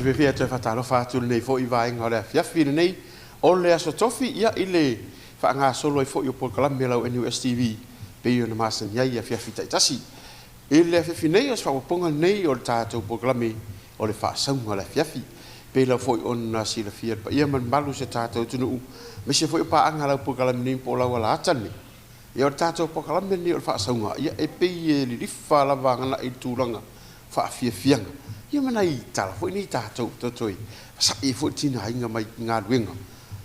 fiafia e toe faatalofa atu i lenei foi vaega o le afiafi lenei o le Aso Tofi, ia, i le faagasolo ai foi o polokalame a lau NUS TV pei ona masani ai i afiafi taitasi. I le afiafi nei, o se faaopoopoga lenei o le tatou polokalame o le faasauga o le afiafi. Pei lava foi ona silafia e le paia ma le mamalu o si o tatou atunuu, aemaise foi o paaga a lau polokalame nei po o lau alaata lenei. Ia, o le tatou polokalame lenei o le faasauga, ia, e pei e lilifa lava aganai i le tulaga faafiafiaga, ia ma nai tala foi nei tatou toe fasa'i ai foi le tigaina mai galuega,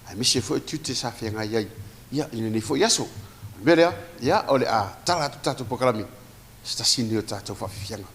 aemaise foi o tiute sa feagai ai, ia, i lenei foi aso. O le mea lea, ia, o le a tala atu le tatou polokalame i se tasi lenei o tatou faafiafiaga.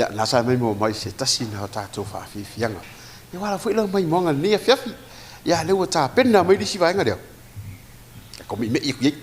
Ia, na sa maimoa mai se tasi na o tatou faafiafiaga. Ia, ua ala foi lau maimoaga i lenei afiafi. Ia, lea ua tapena mai le isi vaega lea. E kome'ime'i aku i ai.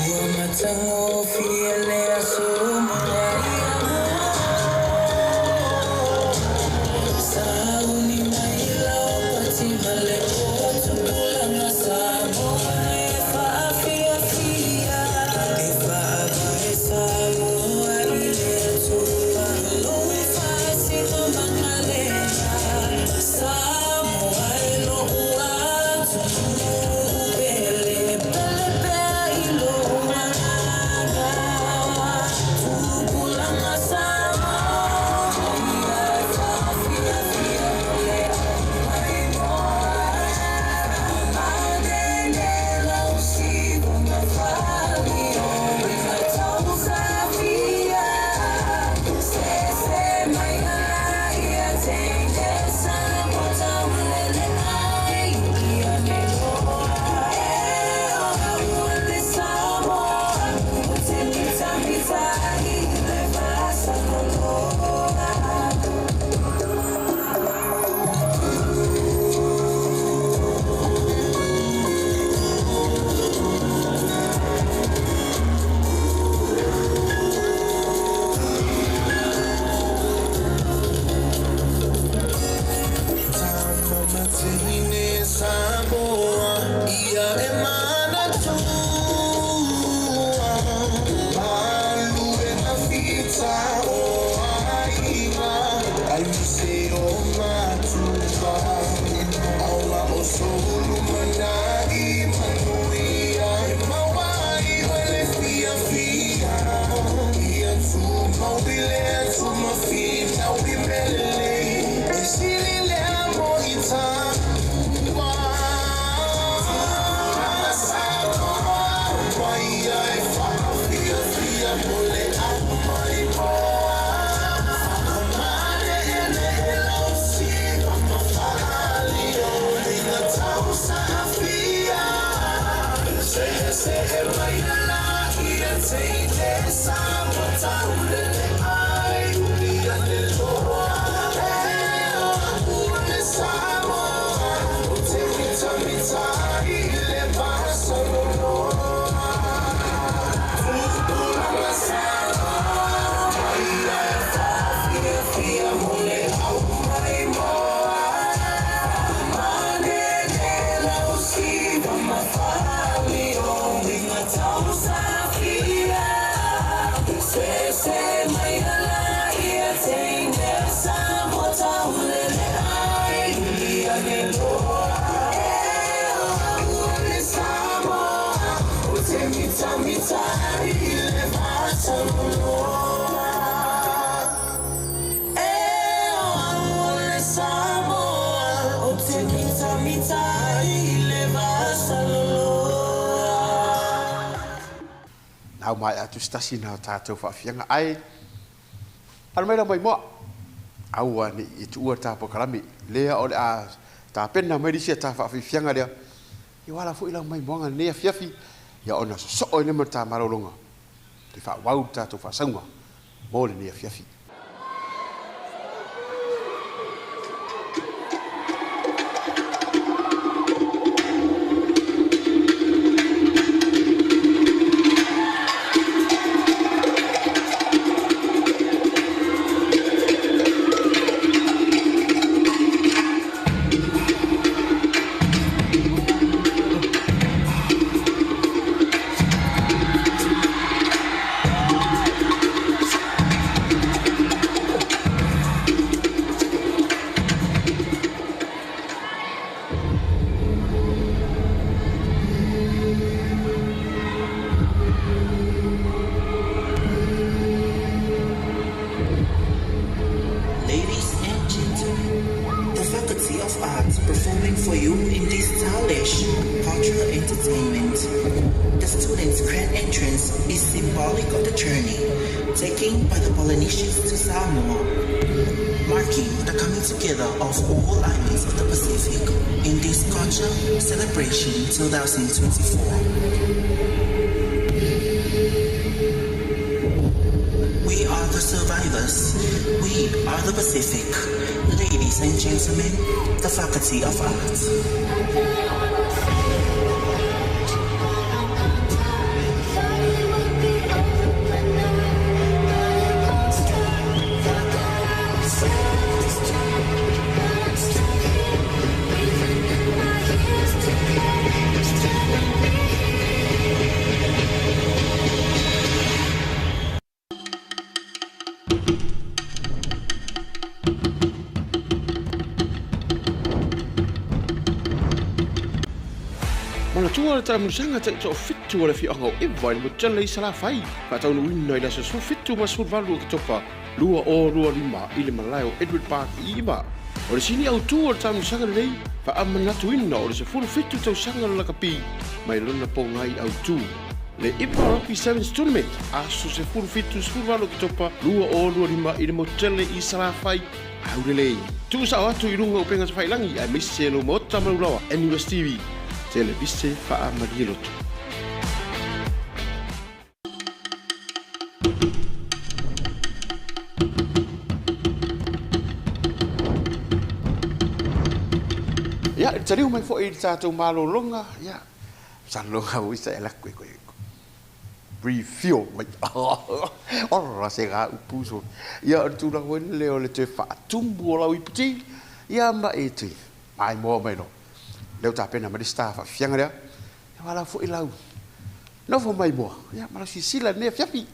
Ua matagofie le aso Sauni mai lau pati ma le tupulaga Samoa e faafiafia e faavae Samoa i le Atua lou faasinomaga lea Samoa e lo'u atunuu pele pele pea i lou agaga Tupulaga Samoa ia e faafiafia mo le aumaimoa Manene lau siumafali o iga tausafia Se mai ia teine sa mo taulele ai ia ne loa E o au le Samoa o te mita mita i le vasakoloa. Tamateine Samoa ia e manatua Malu e ngawhita o aiga Ai se o matua Aua o soulu manai manuia E mawai o le fia fia Ia tu maubile tu mawhina ui mele E sili lea mo i Se mai ala ia teine sa mo taulele ai ia ne loa E o au le Samoa o te mita mita i le vasaloloa E o au le Samoa o te mita mita i le vasaloloa. Nau mai atu stasi na tātou whaafianga ai. Ana mai mai moa. Aua ni i tuua tā pokalami. Lea o le a tā pena mai risia tā whaafianga lea. I wala fo ila mai moanga nea fiafi. Ia ona so so ine ma tā marolonga. Te wha wau tātou whasaunga. Mō le nea fiafi. of Arts performing for you in this stylish cultural entertainment. The students' grand entrance is symbolic of the journey taken by the Polynesians to Samoa, marking the coming together of all islands of the Pacific in this culture celebration 2024. We are the survivors. We are the Pacific. Ladies and gentlemen, the Faculty of Arts. Manatua le taamilosaga tai toafitu o le afioaga o Eva i le Motele i Salafai, faataunuuina i le aso 17 ma 18 Oketopa 2025 i le malae o Edward Park i Iva. O le sini autū o le taamilosaga lenei, faamanatuina o le 17 tausaga o le lakapi mai lona pogai autū. Le Iva Rugby Sevens Tournament, aso 17 18 Oketopa 2025 i le Motele i Salafai, Aulelei. Tuusao atu i luga o upega tafailagi aemaise lou maota ma lou laoa NUS TV, televise faamalie loto. Ia, i le taliu mai foi i le tatou malologa, ia, masalo ua isa e alu atu e koe refuel mai. Ola se ga upu so. Ia, o le tulaga foi lele o le toe faatumu o lau iputi, ia ma e toe maimoa mai loa. Lea ua tapena mai le isi ta faafiafiaga lea, ia ua lau foi lau nofo maimoa, ia ma lau silasila i lenei afiafi.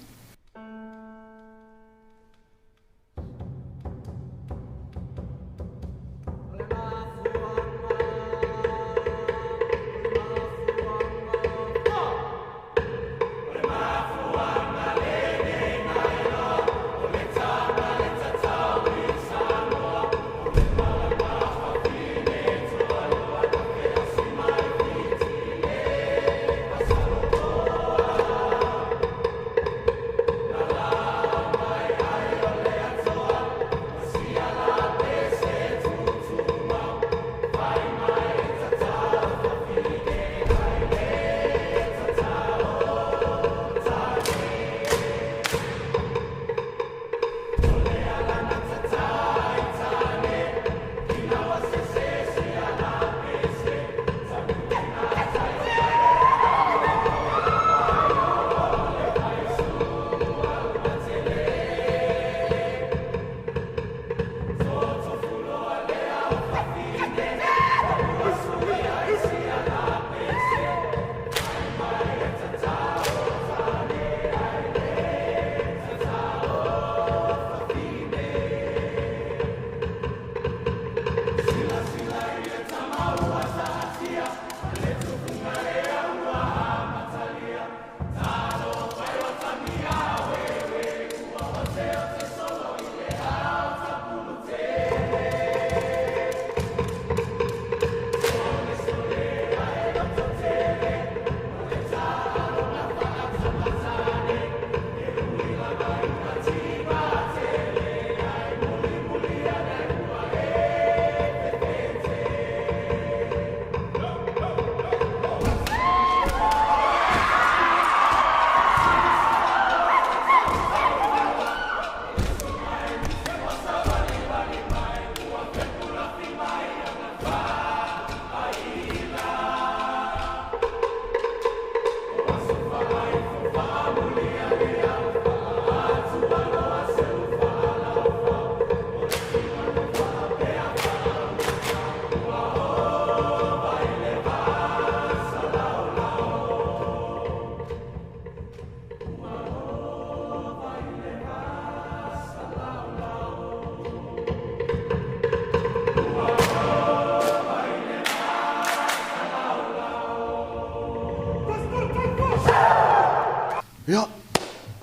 Ia,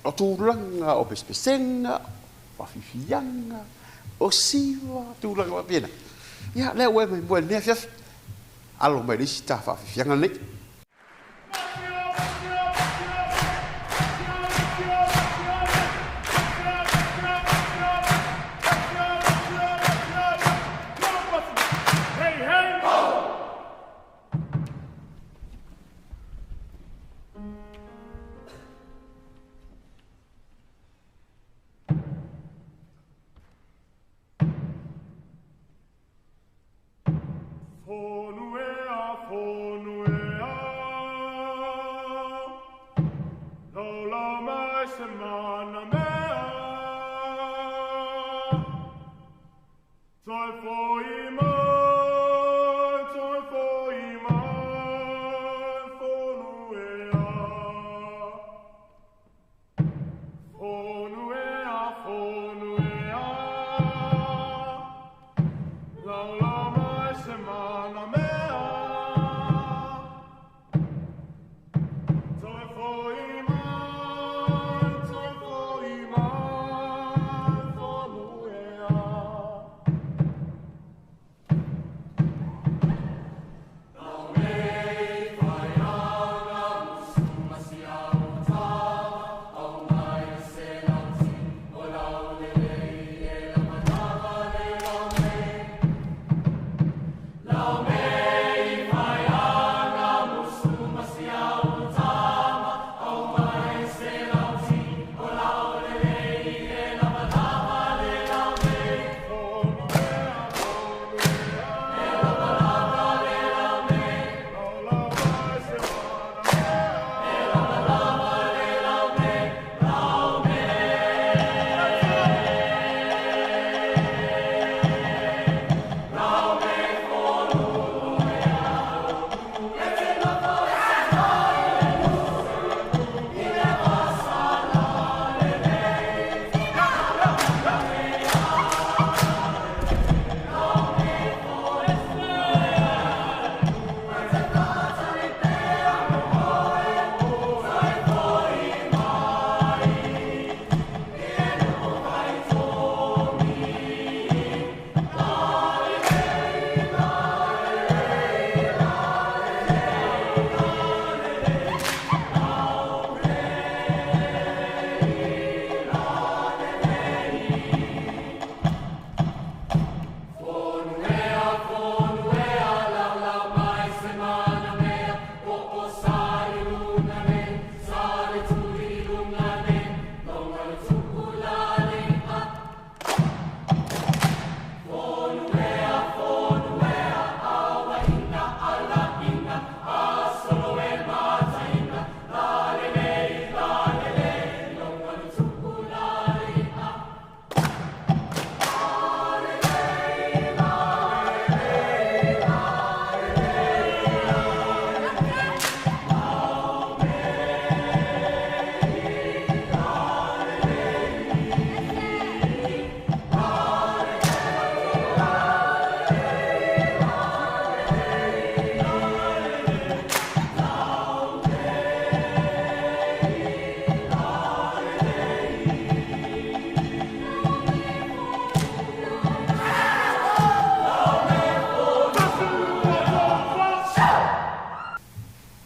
o tulaga o pesepesega, o afiafiaga, o siva, tulaga faapena. Ia, lea ua e maimoa i lenei afiafi. Alo mai le isi ta faafiafiaga lenei.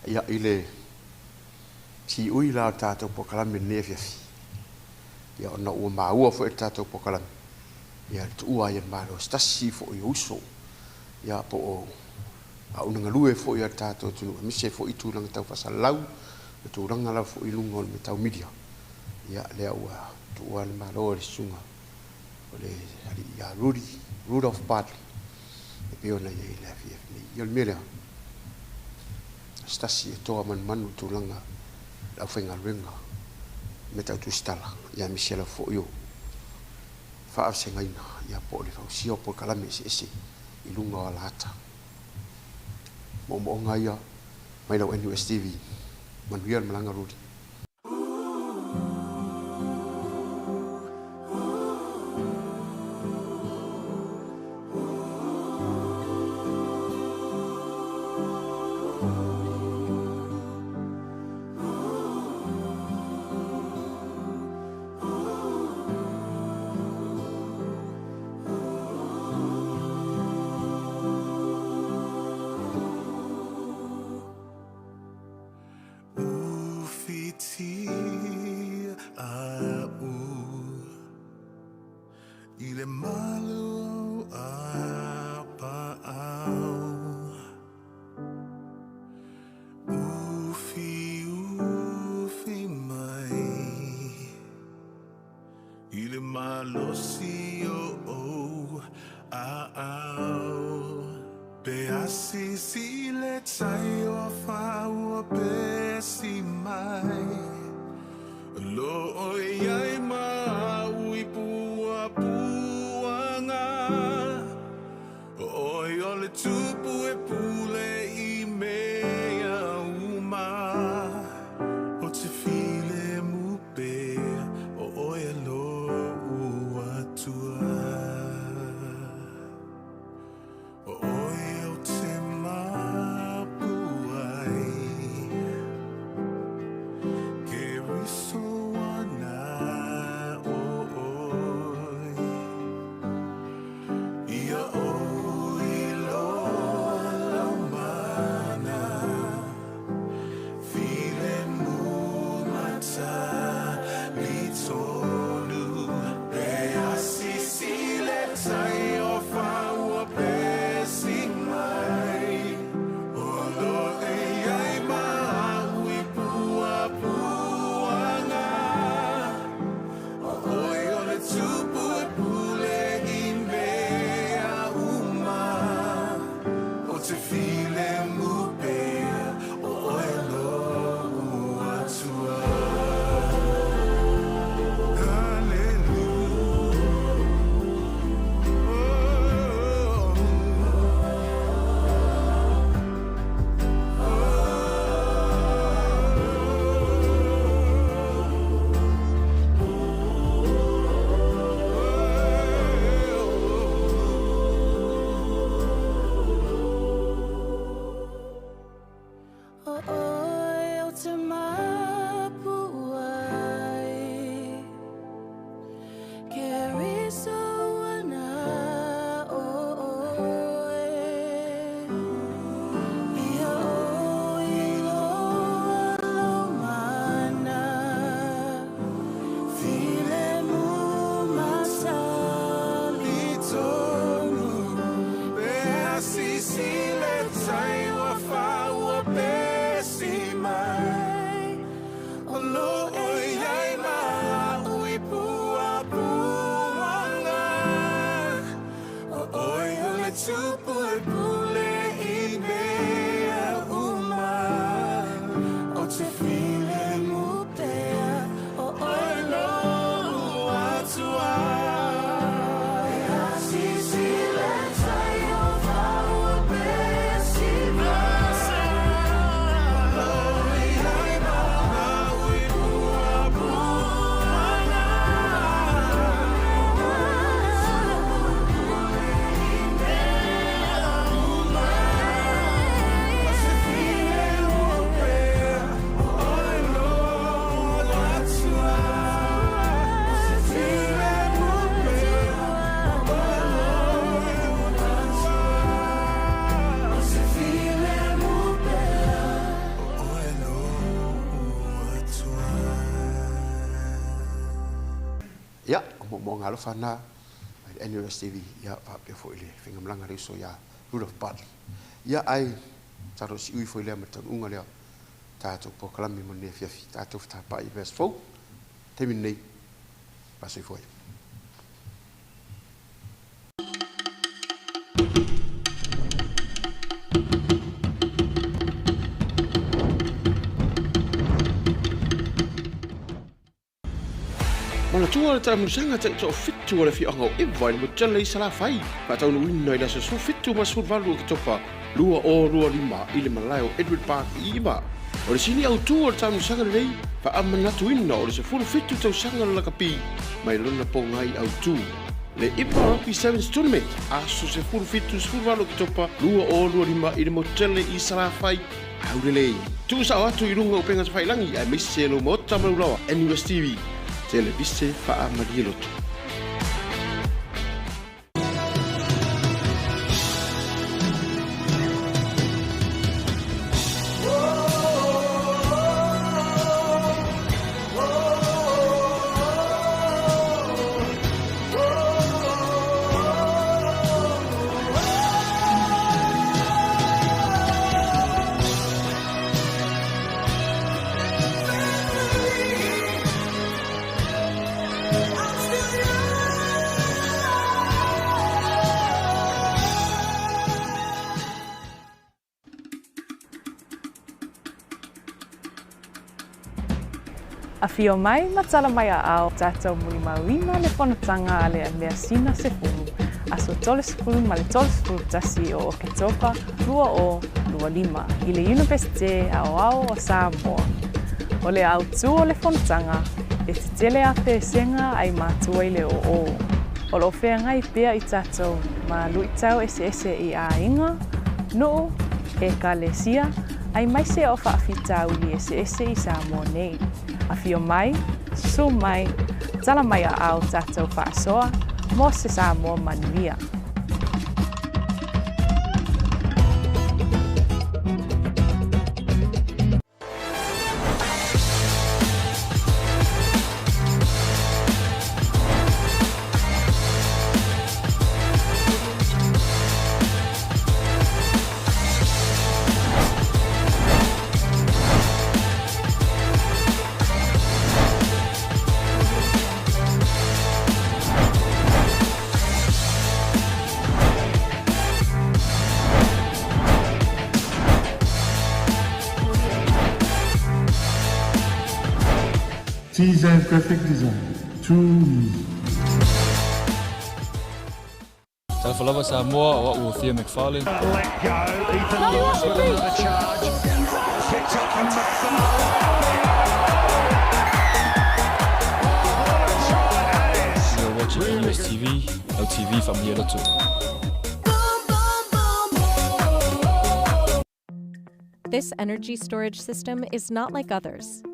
Ia, i le siui la o le tatou polokalame i lenei afiafi, ia ona ua maua foi e le tatou polokalame, ia le tuua ai e le Malo se tasi foi o uso, ia po o auauna galue foi a le tatou atunuu, aemaise foi i tulaga tau faasalalau, ma tulaga lava foi i luga o le mea tau media. Ia, lea ua tuua le Malo e le susuga o le alii ia Rudy, Rudolph Bartley, e pei ona i ai i le afiafi nei. Ia o le mea lea, se tasi e toa manumanu i tulaga le aufaigaluega mea tau tusitala, ia aemaise lava foi o faavasegaina, ia po o le fausia o polokalame eseese i luga o alata. Moomooga ia mai lau NUSTV. Manuia le malaga Rudy. Ufi ufi mai i le malosi o ou aao. Pe asisi le tai o afa ua pesi mai. Lo o i ai ma au i puapuaga. O oe o le tupu e pule i mea uma. O te filemu pea o oe e lou Atua. O oe ou te mapu ai. Keriso ana o oe. Ia ou iloa lau mana. Filemu ma talitonu. Pe asisi le tai o afa ua pesi mai. O lo e i ai ma au i puapuaga. O oe o le tupu e pule i mea uma. O te filemu pea o oe lou Atua. Hallelujah. Oh. O oe o te mapu ai. Keriso ana o oe. Ia ou iloa lou mana. Filemu ma talitonu. Pe asisi le tai o afa ua pesi mai. O lo o i ai ma au i puapuaga. O oe o le tupu e pule i mea uma. O te filemu pea o oe lou Atua. Asisi le tai o afa ua pesi mai. O i ai ma au i puapuaga. O te filemu pea o oe lou Atua. O te filemu pea o oe lou Atua. O te filemu pea o oe lou Atua. Ia, o moomooga alofa lena mai le NUS TV, ia faapea foi le faigamalaga a le uso ia Rudolph Bartley. Ia, ae masalo o siui foi lea ma le taunuuga lea o tatou polokalame mo lenei afiafi, tatou fetapaai i le vaiaso fou. Taimi lenei, faasoifua ai. Manatua le taamilosaga tai toafitu o le afioaga o Eva i le Motele i Salafai, faataunuuina i le aso 17 ma 18 Oketopa 2025 i le malae o Edward Park i Iva. O le sini autū o le taamilosaga lenei, faamanatuina o le 17 tausaga o le lakapi mai lona pogai autū. Le Iva Rugby Sevens Tournament, aso 17 18 Oketopa 2025 i le Motele i Salafai, Aulelei. Tuusao atu i luga o upega tafailangi aemaise lou maota ma lou laoa NUS TV, televise faamalie loto. Afio mai ma tala mai aao tatou mulimauina le fonotaga a le Measina Sefulu, aso 30 ma le 31 o Oketopa 2025 i le Iunivesite Aoao o Samoa. O le autū o le fonotaga, e tetele a pesega ai matua i le oo. O lo o feagai pea i tatou ma luitau eseese i aiga, nuu, ekalesia, aemaise o faafitauli eseese i Samoa nei. Afio mai, susu mai, tala mai aao tatou faasoa mo se Samoa manuia. TZ Graphic Design. Too easy. Talofa lava Samoa, o au o Thea McFarlane. Let go. Ethan Lewis with another charge. Picked up from McFarlane. What a try that is. You're watching NUS TV, LTV faamanuia loto. This energy storage system is not like others.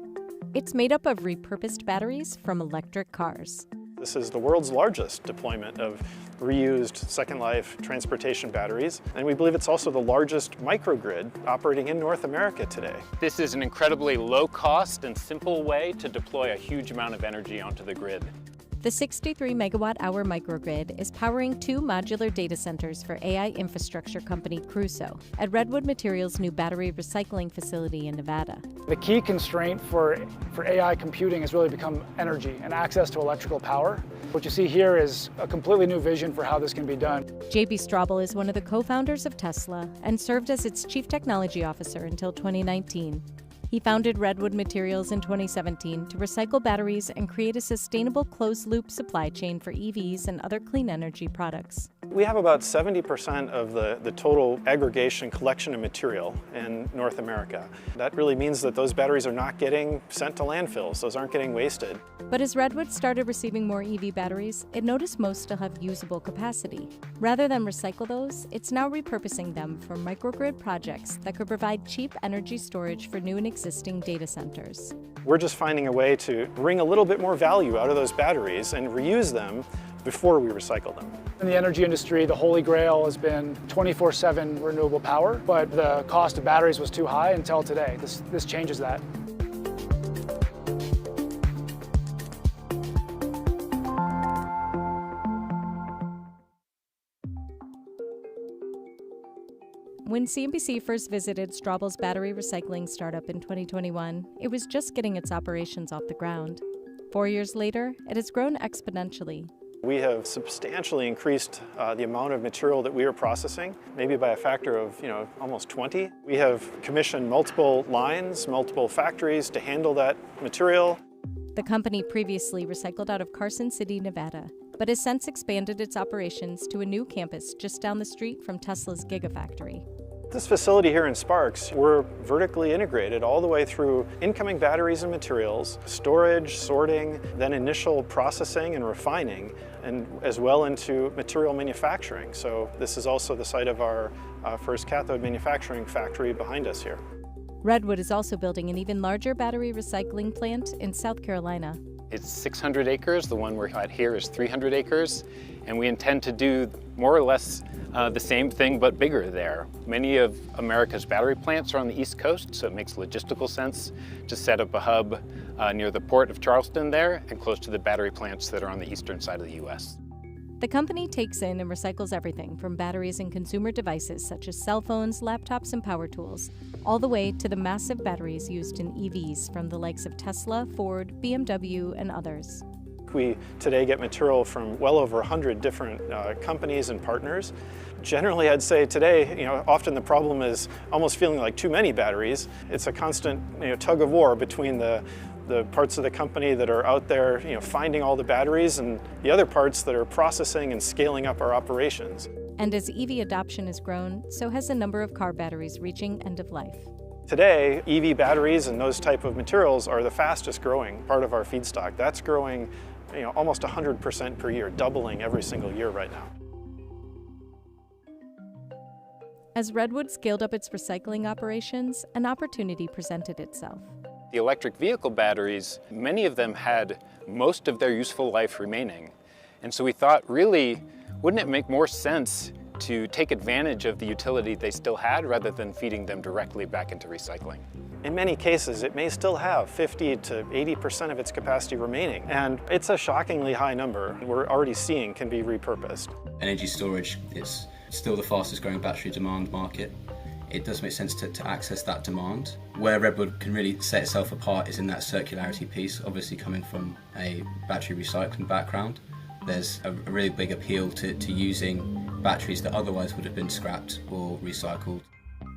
It's made up of repurposed batteries from electric cars. This is the world's largest deployment of reused second life transportation batteries, and we believe it's also the largest microgrid operating in North America today. This is an incredibly low cost and simple way to deploy a huge amount of energy onto the grid. The 63 megawatt hour microgrid is powering two modular data centers for AI infrastructure company Crusoe at Redwood Materials' new battery recycling facility in Nevada. The key constraint for, for AI computing has really become energy and access to electrical power. What you see here is a completely new vision for how this can be done. JB Straubel is one of the co-founders of Tesla and served as its chief technology officer until 2019. He founded Redwood Materials in 2017 to recycle batteries and create a sustainable closed loop supply chain for EVs and other clean energy products. We have about 70% of the, the total aggregation collection of material in North America. That really means that those batteries are not getting sent to landfills, those aren't getting wasted. But as Redwood started receiving more EV batteries, it noticed most still have usable capacity. Rather than recycle those, it's now repurposing them for microgrid projects that could provide cheap energy storage for new and existing data centers. We're just finding a way to bring a little bit more value out of those batteries and reuse them before we recycle them. In the energy industry, the holy grail has been 24-7 renewable power, but the cost of batteries was too high until today. This, this changes that. When CNBC first visited Straubel's battery recycling startup in 2021, it was just getting its operations off the ground. Four years later, it has grown exponentially. We have substantially increased the amount of material that we are processing, maybe by a factor of you know almost 20. We have commissioned multiple lines, multiple factories to handle that material. The company previously recycled out of Carson City, Nevada, but has since expanded its operations to a new campus just down the street from Tesla's Gigafactory. This facility here in Sparks, we're vertically integrated all the way through incoming batteries and materials, storage, sorting, then initial processing and refining, and as well into material manufacturing. So this is also the site of our uh, first cathode manufacturing factory behind us here. Redwood is also building an even larger battery recycling plant in South Carolina. It's 600 acres. The one we're at here is 300 acres. And we intend to do more or less uh, the same thing, but bigger there. Many of America's battery plants are on the East Coast, so it makes logistical sense to set up a hub uh, near the port of Charleston there and close to the battery plants that are on the eastern side of the US. The company takes in and recycles everything from batteries and consumer devices such as cell phones, laptops, and power tools, all the way to the massive batteries used in EVs from the likes of Tesla, Ford, BMW, and others. We today get material from well over 100 different uh, companies and partners. Generally, I'd say today, you know, often the problem is almost feeling like too many batteries. It's a constant you know, tug of war between the, The parts of the company that are out there, finding all the batteries, and the other parts that are processing and scaling up our operations. And as EV adoption has grown, so has the number of car batteries reaching end of life. Today, EV batteries and those type of materials are the fastest growing part of our feedstock. That's growing, almost 100% per year, doubling every single year right now. As Redwood scaled up its recycling operations, an opportunity presented itself. The electric vehicle batteries, many of them had most of their useful life remaining. And so we thought, really, wouldn't it make more sense to take advantage of the utility they still had rather than feeding them directly back into recycling? In many cases, it may still have 50 to 80% of its capacity remaining, and it's a shockingly high number we're already seeing can be repurposed. Energy storage is still the fastest growing battery demand market. It does make sense to access that demand. Where Redwood can really set itself apart is in that circularity piece, obviously coming from a battery recycling background. There's a really big appeal to using batteries that otherwise would have been scrapped or recycled.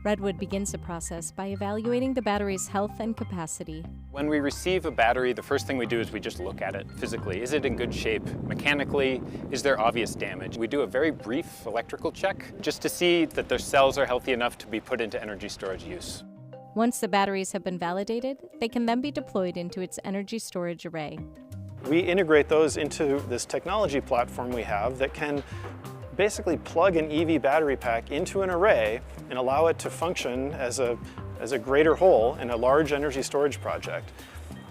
Redwood begins the process by evaluating the battery's health and capacity. When we receive a battery, the first thing we do is we just look at it physically. Is it in good shape mechanically? Is there obvious damage? We do a very brief electrical check just to see that their cells are healthy enough to be put into energy storage use. Once the batteries have been validated, they can then be deployed into its energy storage array. We integrate those into this technology platform we have that can basically plug an EV battery pack into an array and allow it to function as a greater whole in a large energy storage project.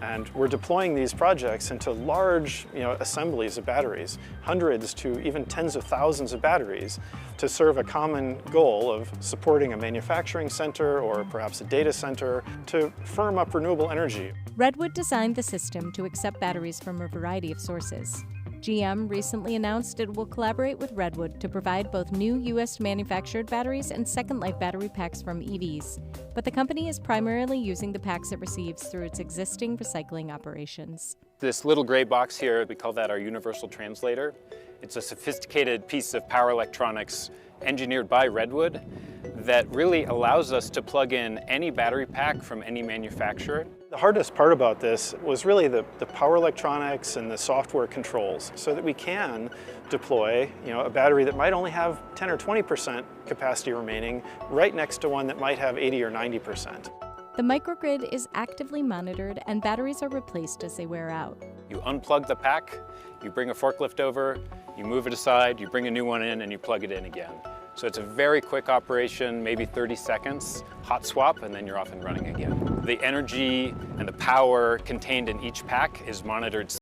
And we're deploying these projects into large, assemblies of batteries, hundreds to even tens of thousands of batteries, to serve a common goal of supporting a manufacturing center or perhaps a data center to firm up renewable energy. Redwood designed the system to accept batteries from a variety of sources. GM recently announced it will collaborate with Redwood to provide both new U.S. manufactured batteries and second life battery packs from EVs. But the company is primarily using the packs it receives through its existing recycling operations. This little gray box here, we call that our universal translator. It's a sophisticated piece of power electronics engineered by Redwood that really allows us to plug in any battery pack from any manufacturer. The hardest part about this was really the power electronics and the software controls, so that we can deploy, a battery that might only have 10 or 20% capacity remaining right next to one that might have 80 or 90%. The microgrid is actively monitored and batteries are replaced as they wear out. You unplug the pack, you bring a forklift over, you move it aside, you bring a new one in, and you plug it in again. So it's a very quick operation, maybe 30 seconds, hot swap, and then you're off and running again. The energy and the power contained in each pack is monitored